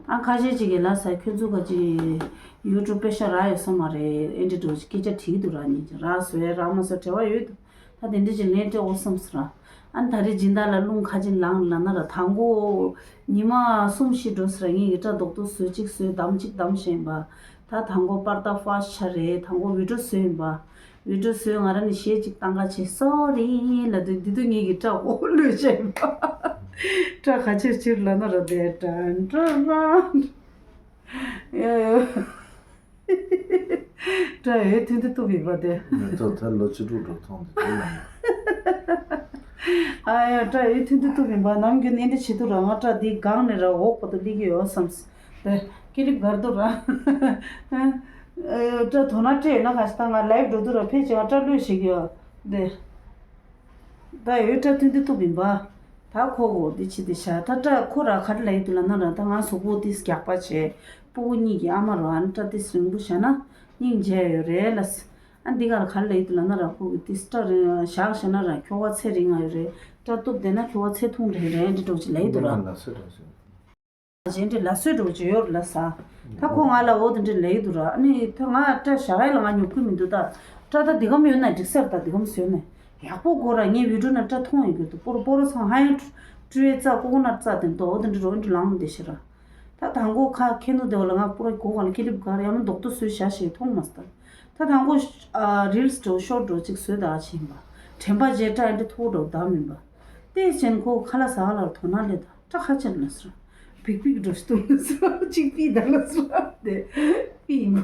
ཨ་ཁ་ཤས་ཅིག་གིས་ལ་ས་ཁྱོད་ཚོ་ཁ་ཅིག་YouTube པེ་ཤ་རག་ཡོད་ས་མ་རེད། ཨེ་འདྲ་འགྲོ་ཅིག་སྐད་ཆ་དྲིས་འདུག་ར། ཉིན་ཅིག་རག་སོ་ཡ་རག་མ་སོ་འབྲེལ་བ་ཡོད་འདུག། ད་དེ་འདྲ་ཅིག་ལན་སྤྲད་འོ་བསམ་སོང་ར། ཨ་ནི་ད་རེས་སྦྱིན་བདག་ལ་རླུང་ཁ་ཅིག་ལངས་ལ་ན་ར། དང་པོ་ཉི་མ་གསུམ་བཞི་འགྲོ་སོང་ར། ངེད་ཀྱི་སྐྲ་རྡོག་རྡོག་བཟོས་གཅིག་བཟོས་བསྡམས་གཅིག་བསྡམས་བཞིན་པ། ད་དང་པོ་པར་ད་ཧྥ་ཤ་རེད། དང་པོ་བི་ཌིའོ་བཟོས་ཡིན་པ། བི་ཌིའོ་བཟོས་ང་རང་ནི་གཞས་གཅིག་བཏང་ག་བྱས་sorry ལབ་དུས་འདི་དུས་ངེད་ཀྱི་སྐྲ་འོ་ལོས་བྱས་པ། སྐྲ་ག་ཕྱིར་ཕྱིར་ལབ་ན་ར་དེ་འདྲ་འདྲ་ར། ཡ་ཡ། སྐྲ་འོད་ཐུང་དུ་གཏུབ་ཡིན་པ་དེ། མེ་ཏོག་ད་ལོ་བཅུ་དྲུག་འགྲོ་ཐོང་དེ་དེ་ལ། ཨ་ཡ་སྐྲ་འོད་ཐུང་དུ་གཏུབ་ཡིན་པ། ནམ་རྒྱུན་ཨེ་འདྲ་བྱེད་དུས་ར་ང་སྐྲ་འདི་སྒང་ནས་ར་འོག་བར་དུ་སླེབས་ཀྱི་ཡོད་བསམ། དེ་ཀི་ལིབ་གར་དུ་ར། སྐྲ་དོ་ན་སྤྲད་ཡོད་ན་ག་ཞིག་ད་ང་ལའིབ་འགྲོ་དུས་ར་ཕལ་ཆེར་ང་སྐྲ་བླུགས་ཤིག་ཡོད་དེ། ད་འོད་སྐྲ་ཐུང་དུ་གཏུབ་ཡིན་པ། ད་ཁོ་གོ་འདི་ཕྱི་དེ་བཞག། ད་སྐྲ་ཁོ་ར་ག་རེ་ལབ་ཡི་འདུག་ལབ་ན་ར། ད་ང་གཟུགས་པོ་ཏིས་རྒྱགས་པ་བྱས། སྤུ་གུ་གཉིས་ཀྱི་ཨ་མ་ར། ཨ་ནི་སྐྲ་ཏིས་རིང་པོ་བཞག་ན་སྙིང་རྗེ་ཡོད་རེད་ལ། ཨ་འདི་ག་ར་ག་རེ་ལབ་ཡི་འདུག་ལབ་ན་ར། ཁོ་གི་ཏིས་སྐྲ་རིང་བཞག་བཞག་ན་ར་ཁྱོ་ག་ཚེ་རིང་ང་ཡོད་རེད། སྐྲ་གཏུབ་བསྡད་ན་ཁྱོ་ག་ཚེ་ཐུང་རེད་རེད། འདི་འདྲ་ཅིག་ལབ་ཡི་འདུག་ར། ལ་སོ་འདྲ་ཅིག་གཞན་འདྲ་ལ་སོ་འདྲ་ཅིག་ཡོད་རེད་ལ་ས། ད་ཁོ་ང་ལ་འོ་དེ་འདྲ་ལབ་ཡི་འདུག་ར། ཨ་ནི་ད་ང་སྐྲ་བཞག་ཡ་ལ་ང་ཉོབ་ཀྱི་མི་འདུག་ད། སྐྲ་ད་འདི་གམ་ཡོད་ན་འགྲིག་ས་རེད། ད་འདི་གམ་བཟོས་ནས་ཡག་པོ་དགོས་ར། ངའི་བི་ཌིའོ་ནང་སྐྲ་མཐོང་ཡོད་ཀྱི་འདུག་སྤོ་རོ་སྤོ་རོ་ཚང་ཧ་ཡང་ཀྲུའི་རྩ་ཀོ་ཀོ་ནཊ་རྩ་དེ་འདུག་འོ་དེ་འདྲ་རོ་འདྲ་ལངས་བསྡད་ཤག་ར། ད་དང་པོ་ཁ་ཁེ་ནུ་དེ་བ་ལ་ང་སྤོ་རོ་གོ་ག་ལ་ཀི་ལིབ་ག་ར་ཡང་ན་རྡོག་རྡོག་བཟོས་བཞག་ཞེས་མཐོང་མ་སྟེ། ད་དང་པོ་རིལ་སི་འདྲ་ཤོར་འདྲ་ཅིག་བཟོས་ད་ཕྱིན་པ། དྲན་པ་བརྗེད་སྐྲ་ཨེ་འདྲ་མཐོ་འགྲོ་བདག་མིན་པ། ལྟས་ཅན་ཁོ་ཁ་ལ་ཟ་ག་ལ་དོ་སྣང་སླེབས་ད། སྐྲ་ཁ་ཕྱིར་ལ་སོ། པིག་པིག་འགྲོ་སྟོང་ལ་སོ། གཅིག་པིག་ད་ལ་སོ། དེ་པིག་མ་ད།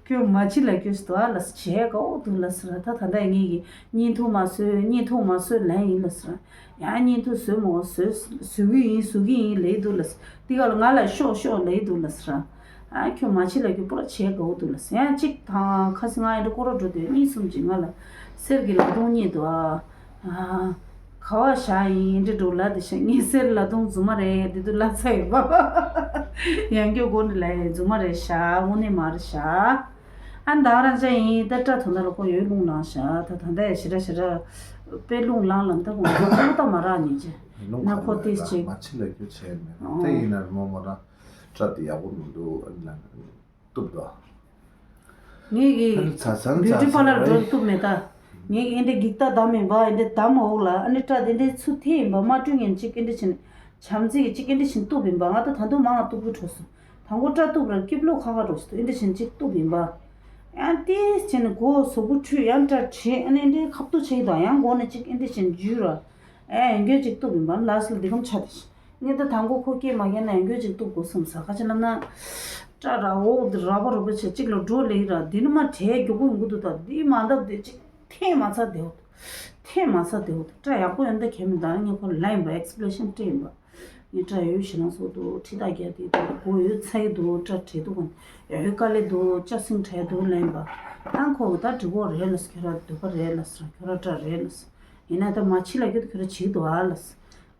ཁྱོད་མ་ཕྱི་ལ་ཁྱོད་སྟོ་ཨ་ལ་སོ་བྱས་ག་འོ་འདུག་ལ་སོ་ར། ད་ད་ལྟ་ངེད་ཀྱི་བརྙན་ཐུང་མ་བཟོས། བརྙན་ཐུང་མ་བཟོས་ལན་ཡིན་ལ་སོ་ར། ཡང་བརྙན་ཐུང་བཟོས་མོ་བཟོས་བཟོ་གི་ཡིན་བཟོ་གི་ཡིན་ལས་འདུག་ལ་སོ། དེ་ག་ལ་ང་ལ་ཤོག་ཤོག་ལས་འདུག་ལ་སོ་ར། ཨ་ཁྱོད་མ་ཕྱི་ལ་ཁྱོད་པོ་ར་བྱས་དགའ་བོ་འདུག་ལ་ཟེར། ཡང་གཅིག་དང་ཁ་སང་ང་ཨེ་འདྲ་སྐོར་ར་འགྲོ་དུས་གཉིས་གསུམ་ཅིག་ང་ལ་གསེར་གྱི་ལ་དུང་རྙེད་འདུག་ཨ། ཨ་ག་བ་བཞག་ཡིན་འདྲ་འགྲོ་ལ་དེ་ཤ་ངའི་གསེར་ལ་དུང་རྫུན་མ་རེད། དེ་དུས་ལ་ཚ་ཡོད་པ། ཡང་སྐྱོ་དགོ་འདྲ་ལ་ཡ་རྫུན་མ་རེད་ཤག་དངོས་གནས་མ་རེད་ཤག་ཨ་མདང་རང་ཅག་ཡིན་ད་སྐྲ་དོ་ན་ལ་ཁོ་ཡོད་རླུང་ལངས་ཤག་ད་ད་ལྟ་ཡ་ཞེ་དྲག་ཞེ་དྲག་དཔེ་རླུང་ལངས་ལ་ད་ཁོ་ང་ཁོ་ད་མ་རག་ཉིན་ཅི་ན་ཁོ་ཏིས་ཅིག་མ་ཕྱི་ལ་རྒྱུ་བྱས་མེད་ད་ཡིན་ན་རི་མོ་མོ་རང་སྐྲ་དེ་ཡག་པོ་མི་འདུག་ཨ་ནི་ལ། གཏུབ་དོ། ངེད་ཀྱིས་ཨ་ནི་ཚ་ཚ་ནི་བིའུ་ཊི་ཚ་པར་ལར་ཚ་འགྲོ་གཏུབ་མེད་ད། ངེད་ཀྱིས་ཨེ་འདྲའི་འགྱིག་རྟ་བསྡམས་ཡིན་པ། ཨེ་འདྲའི་བསྡམས་འོག་ལ་ཨ་ནི་སྐྲ་དེ་འདྲའི་ཚུ་ཐེ་ཡིན་པ། མ་བཀྲུས་ངན་གཅིག་ཨེ་འདྲ་བྱིན་བྱམས་བརྩེ་གིས་གཅིག་ཨེ་འདྲ་བྱིན་གཏུབ་ཡིན་པ། ང་ད་ད་དུང་མང་ང་གཏུབ་གི་འགྲོ་སོང་། དང་པོ་སྐྲ་གཏུབ་ར་སྐྱིབ་ལོ་ཁ་ཁ་འགྲོ་སོང་། ཨེ་འདྲ་བྱིན་གཅིག་གཏུབ་ཡིན་པ། ཡང་ཏིས་བྱས་ནས་མགོ་གཟུགས་པོ་འཁྲུད་ཡང་སྐྲ་བྲིས་ཨ་ནི་ཨེ་འདྲའི་ཁ་བཏུ་བྱེད་དང་ཡང་མགོ་ནས་གཅིག་ཨེ་འདྲ་བྱིན་འཇུས་ར། ཨེ་ཡང་སྐྱོན་གཅིག་གཏུབ་ཡིན་པ་ལ་སི་ལ་འདི་གམ་ཆ་དེ་ཤི། ངས་ད་དང་པོ་ཁོ་སྐྱེས་མ་རྒྱལ་ན་ཡང་སྐྱོན་གཅིག་གཏུབ་དགོས་བསམ་ས། ག་ཅི་ལབ་ན། སྐྲ་ར་འོག་འདི་ར་བ་རུ་བ་བྱས་གཅིག་ལ་འགྲོ་ལེ་ཡི་ར་འདི་ནི་མ་བྲལ་མགྱོགས་པོ་ཡོང་གི་འདུག་ད་འདི་མ་འདབ་དེ་གཅིག་ ཐེངས་མ་ཚར་དེའོ། ཐེངས་མ་ཚར་དེའོ། སྐྲ་ཡག་པོ་ཡོད་འདི་གལ་མི་འདུག་ངས་ཁོ་ལ་ཡིན་པ་ཨེག་སི་པི་ལེ་ཤན་སྤྲད་ཡིན་པ། ངས་སྐྲ་ཡོད་ཞེ་ན་སོགས་འདུག་ཁྲི་ཐག་རྒྱ་དེ་འདུག་མགོ་ཡོད་ཚ་ཡི་འདུག་སྐྲ་བྲེག་འདུག་ཡོད་དཀའ་ལས་འདུག་སྐྲ་སྲིང་བྲེག་འདུག་ལ་ཡིན་པ། ད་ཁོ་ད་འགྲིག་གོ་རེད་ལ་ཁྱོད་ར་སྡུག་པ་རེད་ལ་ཁྱོད་ར་སྐྲ་རེད་ལ། ཡིན་ན་ད་མ་ཕྱི་ལ་ཁྱོད་ཁྱོད་ར་བྱེད་འདུག་ཨ་ལ།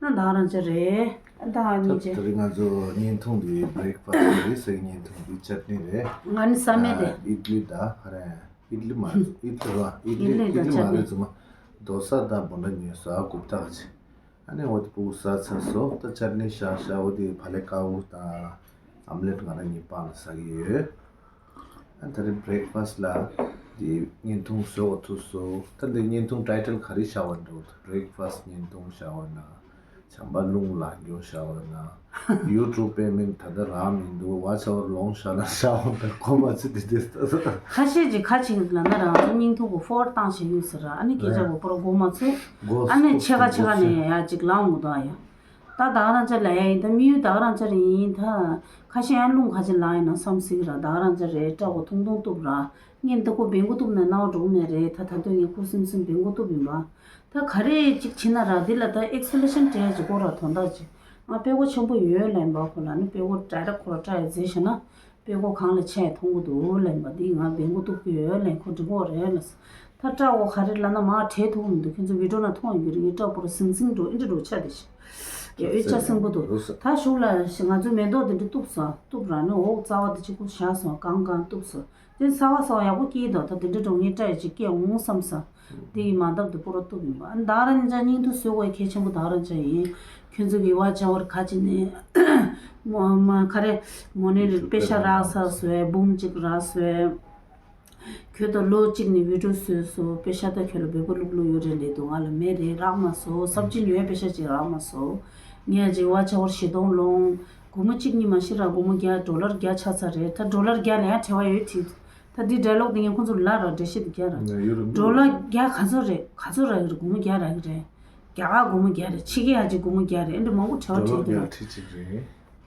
ན་ད་རང་ཅག་རེད། ད་ཨ་ནི་ཅེ། ད་རེས་ང་ཚོ་བརྙན་ཐུང་འདི་བྷི་རེག་ཕ་སི་ཊི་རེད་ཟེར། བརྙན་ཐུང་འདི་ཅཊ་ནི་རེད། ང་ནི་ས་མེད་དེ། ཨིད་ལི་ད་ཧ་རེ། ཨིད་ལི་མ་ཨིད་ལི་ར་ཨིད་ལི་ཨིད་ལི་ད་ཨིད་ལི་ཅཊ་མ་ནི་རེད་ཙུ་མ། རྡོ་ས་ད་བོ་འདྲ་ཉོས་ས་གུབ་ཏག་ཅི། ཨ་ནི་འོ་དེ་ཕྲུ་གུ་ཟ་ཚར་སོ། ད་ཅཊ་ནི་ཤ་ཤ་འོ་དེ་ཕ་ལེ་ཀ་འུ་ད་ཨམ་ལེ་ཊི་ང་རང་གཉིས་སྤང་ལ་ཟ་གི་ཡོད། ཨ་ད་རེས་བྷི་རེག་ཕ་སི་ཊི་ལ་འདི་བརྙན་ཐུང་བཟོ་བ་ཐུག་སོང་། ད་འདི་བརྙན་ཐུང་ཊའི་ཊལ་ག་རེ་བཞག་པ་འདྲ་བོ་འདུག་བྷི་རེག་ཕ་སི་ཊི་བརྙན་ཐུང་བཞག་པ་ན་བྱམས་པ་རླུང་ལ་འགྱོ་བཞག་པ་ན་ཡུ་ཊུབ་པེ་མེན་ཊི་ད་ལྟ་རག་མི་འདུག་ཝ་ཆ་ཝར་ལོངས་བཞག་ན་བཞག་པ་འདྲ་གོ་མ་ཚོད་དེ་དེ་ལྟ་ས། ཁ་ཤས་ཀྱིས་ཁ་ཅིག་ལ་ན་རང་ཚོ་བརྙན་ཐུང་གི་ཕོར་ཝར་ཌི་བཏང་བཞག་ཡོད་ཟེར་ར། ཨ་ནི་སྐད་ཆ་གོ་པོ་ར་གོ་མ་ཚོད། ཨ་ནི་ཕྱེད་ཀ་ཕྱེད་ཀ་ནས་ཡ་ཅིག་ལངས་འོང་དོ་ཨ་ཡ། ད་ད་ག་རང་ཅག་ལ་ཡ་ཡིན། ད་དམིགས་ཡུལ་ད་ག་རང་ཅག་རེད་ཡིན། ད་ཁ་ཤས་ཡང་རླུང་ཁ་ཅིག་ལངས་ཡིན་ན་བསམ་སྲིད་ཀྱི་ར། ད་ག་རང་ཅག་རེད་སྐྲ་གོ་ཐུང་ཐུང་གཏུབ་ར། ངས་འདི་ཁོ་བེང་གོ་གཏུབ་ན་རྣ་བ་འགྲོ་གི་མེད་རེད། ད་ད་དུང་ངས་ཁུ་སིམ་སིམ་བེང་གོ་གཏུབ་ཡིན་པ། ད་ག་རེ་ཅིག་བྱེད་ན་ར་འདི་ལ་ད་ཨེག་སི་པི་ལེ་ཤན་སྤྲད་ཡ་ཅིག་དགོས་ར། དོན་དག་ཅིག་ང་དཔྲལ་མགོ་ཆེན་པོ་ཡོད་ལབ་ཡིན་པ། ཁོ་ལ་ནི་དཔྲལ་མགོ་ཌའི་རེག་ཊི་ཁོ་ར་སྐྲ་ཡ་རྫས་བྱས་ན། དཔྲལ་མགོ་གང་ལ་ཆེ་མཐོང་གི་འདུག་ལབ་ཡིན་པ། འདི་ང་བེང་གོ་གཏུབ་ཀྱི་ཡོད་ལབ་ཡིན། ཁོ་འགྲིག་གོ་རེད་ལབ་སོང་། ད་སྐྲ་འོ་ག་རེ་ལབ་ན་མར་བྲེག་ཐུབ་མི་འདུག་ཁྱེད་ཚོ་བི་ཌི་ཡོ་ནང་མཐོང་ཡོང་གི་རེད། ངའི་སྐྲ་པོ་ར་ཟིང་ཟིང་འགྲོ་ཨེ་འདྲ་འགྲོ་ཆགས་བསྡད་ཤག་ཡ་ཨེ་ཅག་སྲིན་པོ་འདུག་ད་གཞུག་ལ་ང་ཚོའི་མེ་ཏོག་འདི་འདྲ་གཏུབ་སོང་། གཏུབ་ར་ནི་འོག་རྩ་བ་འདི་གཅིག་པུ་བཞག་སོང་། གང་གང་གཏུབ་སོང་། དེ་གསར་པ་གསར་པ་ཡག་པོ་སྐྱེས་འདུག་ད་དེ་འདྲ་འགྲོ་ངའི་སྐྲ་ཡི་གཅིག་སྐྱེ་འོང་བསམ་སོང་། དེ་ཡི་མ་འདབ་དེ་པོ་ར་གཏུབ་ཡིན་པ། ཨ་ནི་ད་རང་ཅག་བརྙན་ཐུང་བཟོ་དགོས་གལ་ཆེན་པོ་ད་རང་ཅག་ཡིན། ཁྱོད་ཚོ་གི་ཝ་ཆ་ཝར་ག་ཅི་ནས་མོ་མ་ག་རེ་མོ་ནི་པེ་ཤ་རག་ས་སོའི་འབུམ་གཅིག་རག་སོའི། ཁྱོད་ད་ལོ་གཅིག་ནས་བི་ཌི་ཡོ་བཟོས་སོང་། པེ་ཤ་ད་ཁྱོད་ལ་འབོལ་པོ་བླུག་བླུག་ཡོད་རེད་ལབ་འདུག་ང་ལ་མེད་རེད། རག་མ་སོང་། སབ་ཇི་ཉོས་པེ་ཤ་གཅིག་རག་མ་སོང་། ངས་ཅིག་ཝ་ཆ་ཝར་བཞི་སྟོང་ལོངས། སྒོར་མོ་གཅིག་གཉིས་མ་ཤི་ར་སྒོར་མོ་བརྒྱ་ཌོ་ལར་བརྒྱ་ཆགས་ཚར་རེད། ད་ཌོ་ལར་བརྒྱ་ལ་ཡང་བྲེལ་བ་ཡོད་དྲིས། ད་འདི་ཌའི་ལོག་འདི་ངས་ཁོང་ཚོ་ལ་ར་འགྲེལ་བཤད་འདི་རྒྱག་ར། ང་ཡོད་རེད། ཌོ་ལར་བརྒྱ་ག་ཚོད་རེད། ག་ཚོད་རག་གི་རེད། སྒོར་མོ་བརྒྱ་རག་གི་རེད། རྒྱ་གར་སྒོར་མོ་བརྒྱ་རེད། ཕྱི་རྒྱལ་ཡ་གཅིག་སྒོར་མོ་བརྒྱ་རེད། ཨེ་འདྲ་མང་པོ་བྲེལ་བ་ཌོ་ལར་བྲེལ་གི་འདུག་བརྒྱ་ཁྲི་གཅིག་རེད།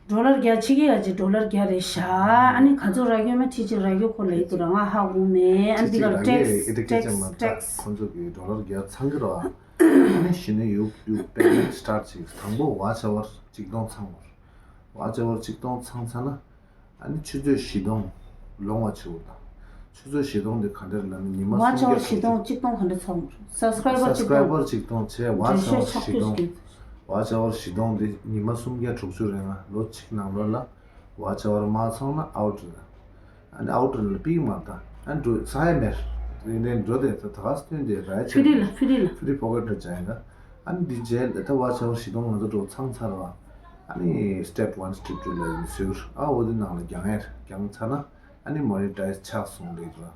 ཌོ་ལར་བརྒྱ། ཕྱི་རྒྱལ་ཡ་གཅིག་ཌོ་ལར་བརྒྱ་རེད་ཤག་ཨ་ནི་ག་ཚོད་རག་གི་ཡོད་མེད་ཁྲི་གཅིག་རག་གི་ཡོད་ཁོ་ལབ་ཀྱི་འདུག་ར། ང་ཧ་གོ་མེད། ཨ་ནི་འདི་ག་ཊེག་སི་ཊེག་སི་ཊེག་སི། ཁོང་ཚོ་གི་ཌོ་ལར་བརྒྱ་ཚང་གི་རེད་བ། ཨ་ནི་གཞི་ནས་ཡུ་ཡུ་པེ་མེན་ཊི་སི་ཊར་ཊི་བྱེད། དང་པོ་ཝ་ཆ་ཝར་གཅིག་སྟོང་ཚང་དགོས། ཝ་ཆ་ཝར་གཅིག་སྟོང་ཚང་ཚར་ན། ཨ་ནི་ཆུ་ཚོད་བཞི་སྟོང་ལོངས་པ་བྱེད་དགོས་དང་། ཆུ་ཚོད་བཞི་སྟོང་དེ་ག་འདྲ་རེད་ལབ་ན་ཉི་མ་ཝ་ཆ་ཝར་བཞི་སྟོང་གཅིག་སྟོང་ག་འདྲ་ཚང་དགོས། སབ་སི་ཀ་རའི་བར་གཅིག་སྟོང་། སབ་སི་ཀ་རའི་བར་གཅིག་སྟོང་བྱས་ཝ་ཆ་ཝར་བཞི་སྟོང་། ཝ་ཆ་ཝར་བཞི་སྟོང་དེ་ཉི་མ་སུམ་བརྒྱ་དྲུག་ཅུ་རེ་ལྔ། ལོ་གཅིག་ནང་ལོགས་ལ་ཝ་ཆ་ཝར་མ་ཚང་ན་ཨའུཊ་རེད། ཨ་ནི་ཨའུཊ་རེད་ལ་པིག་མ་བཏང་། ཨ་ནི་འགྲོ་ས་ཡ་མེར་རེ་རེ་འགྲོ་དེ་ད་ག་སྟོན་དེ་ར་ཆེ། ཕི་རི་ལ་ཕི་རི་ལ་ཕི་རི་ཕོ་ཀེཊ་རེ་བྱ་ཡིན་ད། ཨ་ནི་འདི་རྗེས་ལ་ད་ཝ་ཆ་ཝར་བཞི་སྟོང་ང་ཚོ་འགྲོ་ཚང་ཚར་བ། ཨ་ནི་སི་ཊེབ་ཝན་སི་ཊེབ་ཊུ་ལ་ཡིན་ཟེར། ཨ་འོ་དེ་ནང་ལ་རྒྱང་ཡར་རྒྱང་ཚར་ན་ཨ་ནི་མོ་ནི་ཊའི་ཛི་ཆགས་སོང་ལེགས་ལ།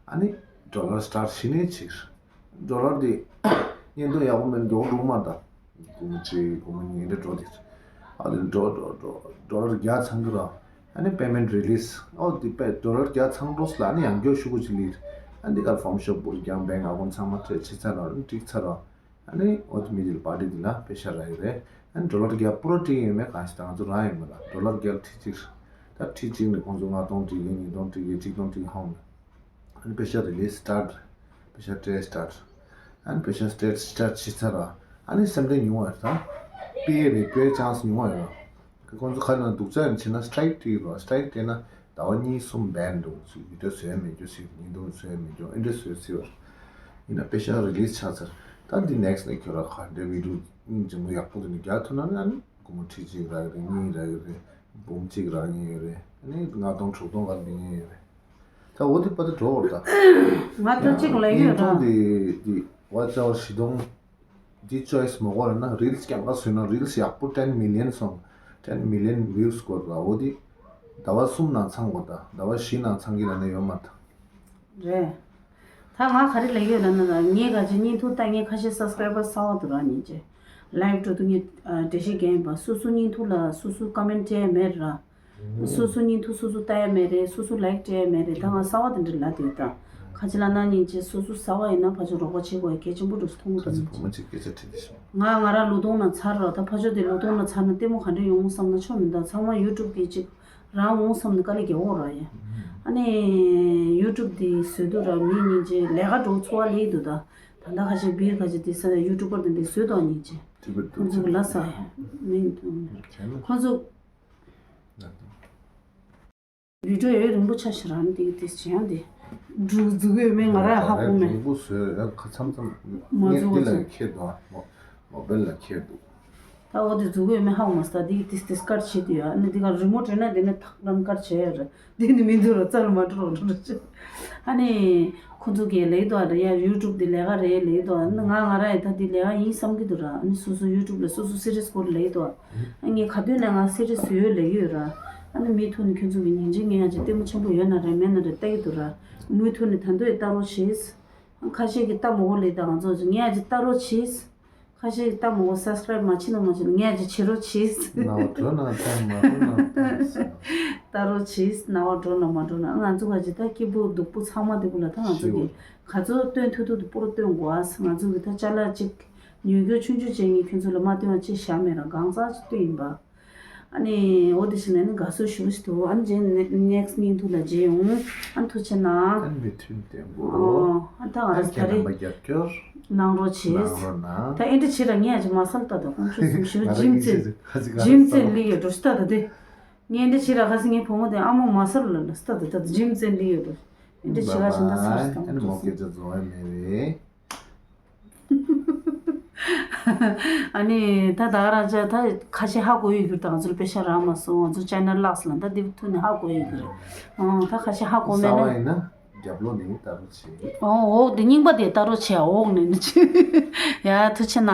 ཨ་ནི་ཌོ་ལར་སི་ཊར་ཊི་གཞི་ནས་ཕྱིར། ཌོ་ལར་དེ་བརྙན་ཐུང་ཡག་པོ་མེད་མགྱོགས་འགྲོ་མ་ད། སྒོར་མོ་གཅིག་སྒོར་མོ་གཉིས་འདྲ་འགྲོ་དེ། ཨ་དེ་འགྲོ་འགྲོ་འགྲོ་ཌོ་ལར་བརྒྱ་ཚང་གི་ར། ཨ་ནི་པེ་མེན་ཊི་རི་ལི་སི། ཨོ་དེ་པེ་ཌོ་ལར་བརྒྱ་ཚང་འགྲོ་སི་ལ་ཨ་ནི་ཡང་མགྱོགས་ཤུ་གུ་ཅིག་ལིར། ཨ་འདི་གར་ཕོམ་ཤོབ་བུར་རྒྱང་བེང་ཨ་ཀོན་ཚང་མ་ཁྲལ་བྱེད་ཚར་ར་ཨ་ནི་འགྲིག་ཚར་ར། ཨ་ནི་འོ་དེ་མི་དེ་ལ་པར་ཊི་དེ་ལ་པེ་ཤ་རག་ཡོད་རེད། ཨ་ནི་ཌོ་ལར་བརྒྱ་པུ་ར་ཊི་ཡོད་མེད་གང་ཞིག་ད་ང་ཚོ་རག་ཡོད་མེད་ལ་ཌོ་ལར་བརྒྱ་ལ་ཁྲི་གཅིག་ད་ཁྲི་གཅིག་ནས་ཁོང་ཚོ་ལྔ་སྟོང་ཊི་གི་ཉིས་སྟོང་ཊི་གི་གཅིག་སྟོང་ཊི་གི་ཧོང་ལ། ཨ་ནི་པེ་ཤ་རི་ལི་སི་སི་ཊར་ཊི། པེ་ཤ་སྤྲད་སི་ཊར་ཊི། ཨ་ནི་པེ་ཤ་སྤྲད་སི་ཊར་ཊི་བྱས་ཚར་ར། ཨ་ནི་སེམས་ཁྲལ་ཉུང་བ་རེད་ད། པེ་རེད་པེ་ཆན་སི་ཉུང་བ་རེད། ཁོང་ཚོ་ཁ་ནང་སྡུག་ཅག་ཡིན་ཕྱིན་ན་སི་ཊ་རའིཀ་སྤྲད་ར། སི་ཊ་རའིཀ་སྤྲད་ན་ཟླ་བ་གཉིས་གསུམ་བྷེན་འདུག་ཅིག་བི་ཌི་ཡོ་བཟོས་མེད་རྒྱུ་ཞིག་ཉིན་དུ་བཟོས་མེད་རྒྱུ་ཨེ་འདྲ་བཟོས་ཟེར་བ། ཡིན་ན་པེ་ཤ་རི་ལི་སི་ཆགས་ཚར། ད་འདི་ནེག་སི་ཊི་ནས་ཁྱོད་ར་ག་འདྲ་བི་ཌི་ཡོ་སྙིང་རྗེ་མོ་ཡག་པོ་དེ་ནས་རྒྱག་ཐུབ་ན་ཨ་ནི་སྒོར་མོ་ཁྲི་གཅིག་རག་གི་རེད། གཉིས་རག་གི་རེད། འབུམ་གཅིག་རག་མཁན་ཡོད་རེད། ཨ་ནི་ལྔ་སྟོང་དྲུག་སྟོང་ག་ལ་ལེན་མཁན་ཡོད་རེད། ད་འོ་དེ་པ་ད་འགྲོ་བར་ད། ང་ད་གཅིག་ལ་ཡོད་ཡིན་ཐུང་ར། དེ་དེ་ཝ་ཆ་ཝར་བཞི་སྟོང་འདི་ཅོའི་སི་མ་དགོས་རེད་ན་རི་ལི་སི་རྐྱང་ག་བཟོས་ན་རི་ལི་སི་ཡག་པོ་ཊེན་མི་ལི་ཡན་སོང་། ཊེན་མི་ལི་ཡན་བིའུ་སི་དགོས་ར། འོ་དེ་ཟླ་བ་གསུམ་ནང་ཚང་དགོས་ད། ཟླ་བ་བཞི་ནང་ཚང་གི་ལ་ནི་ཡོད་མ་ད། རེད། ད་ང་ག་རེ་ལབ་ཡོད་ལབ་ན་ར་ངས་ག་ཅི་བརྙན་ཐུང་ལྟ་མཁན་ཁ་ཤས་སབ་སི་ཀ་རའི་བར་གསར་པ་འདུག་ར། ཉིན་བྱེད་ལའིབ་འགྲོ་དུས་ངས་འགྲེལ་བཤད་རྒྱག་ཡིན་པ། སོ་སོ་བརྙན་ཐུང་ལ་སོ་སོ་ཀོ་མེན་ཊི་སྤྲད་ཡ་མེད་ར། སོ་སོ་བརྙན་ཐུང་སོ་སོ་ལྟ་ཡ་མེད་རེད། སོ་སོ་ལའིཀ་སྤྲད་ཡ་མེད་རེད། ད་ང་གསར་པ་དེ་འདྲ་ལབ་དུས་ད་ཁ་ཅིག་ལབ་ན་ཉིན་བྱེད་སོ་སོ་གསར་པ་ཡིན་ན་ཕར་ཕྱོགས་རོགས་པ་བྱེད་དགོས་ཡ་གལ་ཆེན་པོ་འདུག་མཐོང་གི་ཁ་ཅིག་འདུག་བུ་མོ་གཅིག་སྐད་ཆ་དྲིས་ཏེ་ཤོག་ང་ང་རང་ལོ་སྟོང་ནང་ཚར་རོགས། ད་ཕར་ཕྱོགས་དེ་ལོ་སྟོང་ནང་ཚར་ན་ལྟད་མོ་ག་འདྲ་ཡོང་བསམ་ན་ཆོ་མི་འདུག་ཚང་མ་ཡུ་ཊུབ་གི་ཅིག་རང་འོང་བསམ་ནས་དཀའ་ལས་རྒྱག་འོ་ར་ཡ། ཨ་ནི་ཡུ་ཊུབ་དེ་བཟོས་འདུག་ར། མི་སྙིང་རྗེ། ལས་ཀ་འགྲོ་ཚོར་བ་སླེབས་འདུག་ད། ད་ལྟ་ཁ་ཤས་བིར་ཁ་ཤས་དེ་ས་ཡུ་ཊུབ་པར་དེ་འདྲ་བཟོས་དོགས་སྙིང་རྗེ། ཁོང་ཚོ་གི་ལ་ས་མི་འདུག་ཁོང་ཚོ་བི་ཌིའོ་ཡོད་རིང་པོ་ཆ་ཤི་ར་ནི་དེ་དེ་བྱེད་ཡང་དེ་འགྲུག་འཛུགས་ཡོད་མེད་ང་ར་ཧ་གོ་མེད། རིང་པོ་བཟོས་ཡང་ཁ་མཚམས་མཚམས་མ་ངས་འཛུགས་དེ་ལ་ཁྱེར་འདུག་མོ་མོ་བེལ་ལ་ཁྱེར་འདུག་ད་འོ་དེ་འཛུགས་ཡོད་མེད་ཧ་གོ་མ་སོང་། ད་དེ་དེ་དེ་སྐར་བྱེད་དུ་ཡོད། ཨ་ནི་དེ་ག་རི་མོ་བྲིས་ན་དེ་ནི་ཐག་རང་སྐར་བྱེད་ཡོད་རེད། འདི་ནི་མི་འདུག་ར། རྩ་ལ་མ་འགྲོ་རོགས་འགྲོ་རོགས་བྱེད། ཨ་ནི་ཁོ་ཚོ་གིས་ལེགས་འདུག་ར། ཡ་ཡུ་ཊུབ་འདི་ལས་ཀ་རེད་ལེགས་འདུག་ཨ་ནི་ང་ང་ར་ཡི་ད་འདི་ལས་ཀ་ཡིན་བསམ་གྱི་འདུག་ར། ཨ་ནི་སོ་སོ་ཡུ་ཊུབ་ལ་སོ་སོ་སི་རི་སི་སྐོར་ལེགས་འདུག་ཨ་ངས་ག་དུས་ནས་ང་སི་རི་སི་ཡོད་ལེགས་ཡོད་ར། ཨ་ནི་མུ་མཐུད་ནས་ཁྱོད་ཚོ་གི་སྙིང་རྗེ་ངས་ཡང་ཅིག་ལྟད་མོ་ཆེན་པོ་ཡོད་ན་རེད་མེད་ན་རེད་ལྟ་གི་འདུག་ར། མུ་མཐུད་ནས་ད་འདོད་ལྟ་རོགས་བྱེད། ཁ་ཤས་ཀྱིས་ལྟ་མ་དགོས་ལེགས་ད་ང་ཚོ་ངས་ཡང་ཅིག་ལྟ་རོགས་བྱེད། ཁ་ཤས་ལྟ་མ་དགོས། སབ་སི་ཀ་རེབ་མ་བྱེད་ན་མ་བྱེད་ན་ངས་ཀྱི་བྱེད་རོགས་བྱེད། རྣ་བ་འགྲོ་ན་ལྟ་མ་འགྲོ་ན་ལྟ་ཟེར། ལྟ་རོགས་བྱེད། རྣ་བ་འགྲོ་ན་མ་འགྲོ་ན། ང་ཚོ་ག་ཅི་ད་སྐྱིད་པོ་སྡུག་པོ་ཚང་མ་དེ་བུ་ལ་ད་ང་ཚོ་གི་ག་ཚོད་སྟོན་ཐུབ་ཐུབ་དུ་པོ་རུ་སྟོན་དགོས་ཨ། ང་ཚོ་གི་ད་ཅ་ལག་ཅིག་ཉོས་རྒྱུ་ཆུང་ཆུང་བྱས་ངས་ཁྱོད་ཚོ་ལ་མ་སྟོན་བ་ཅི་བྱ་མེད་ར། གང་ཚ་ཅིག་སྟོན་ཡིན་པ། ཨ་ནི་འོ་དེ་བཞིན་ནས་ནི་དགའ་བསུ་ཞུ་ཞུ་ཐུབ། ཨ་ནི་རྗེས་ནེ་ནེག་སི་ཊི་བརྙན་ཐུང་ལ་མཇལ་ཡོང་། ཨ་ནི་ཐུགས་རྗེ་གནང་། ཨ་ནི་མི་མཐུན་བསྟན་པོ། ཨོ། ཨ་ནི་ད་ང་རང་ད་རེས་ཨ་ནི་ཁྱེད་རྣམ་པ་རྒྱབ་སྐྱོར་གནང་རོགས་བྱེད། གནང་རོགས་གནང་། ད་ཨེ་འདྲ་བྱེད་ར་ངས་ཨ་ཅི་མ་སལ་ལྟ་ད་ཁོང་ཚོས་སེམས་ཤུགས་ང་རང་ཇིམ་ངས་བཙན་ཁ་ཅིག་ཁ་ཇིམ་བཙན་སལ་ལི་ཡོད་འགྲོ་ཤི་ལྟ་ད་དེ། ངས་ཨེ་འདྲ་བྱེད་ར་ཁ་སི་ངའི་བུ་མོ་དེ་ཨ་མ་མ་སལ་ལ་ལ་ལྟ་ད་ད་ད་ཇིམ་བཙན་ལི་ཡོད་འགྲོ། ཨེ་འདྲ་བྱེད་ག་ཞིག་ད་སེམས་ཤུགས་ཨ་ནི་མོ་སྐད་ཆ་རྫོགས་ཡ་མེད་རེད། ཨ་ནི་ད་ད་ག་རང་ཅག་ད་ཁ་ཤས་ཧ་གོ་ཡོད་རྒྱུ་དང་ང་ཚོར་དཔེ་ཤ་རག་མ་སོང་། ང་ཚོ་ཅེ་ནལ་ལགས་ལ་ད་འདི་ཐུག་ནས་ཧ་གོ་ཡོད་རྒྱུ་རེད། ཨང་ད་ཁ་ཤས་ཧ་གོ་མེད་ན། གསར་པ་ཡིན་ན་རྒྱབ་ལོགས་ནས་ལྟ་རོགས་བྱེད། ཨང་འོག་དེ་རྙིང་པ་དེ་ལྟ་རོགས་བྱེད། འོག་ནས་ནི་ཅི་ཡ་ཐུགས་ཆེ་གནང་།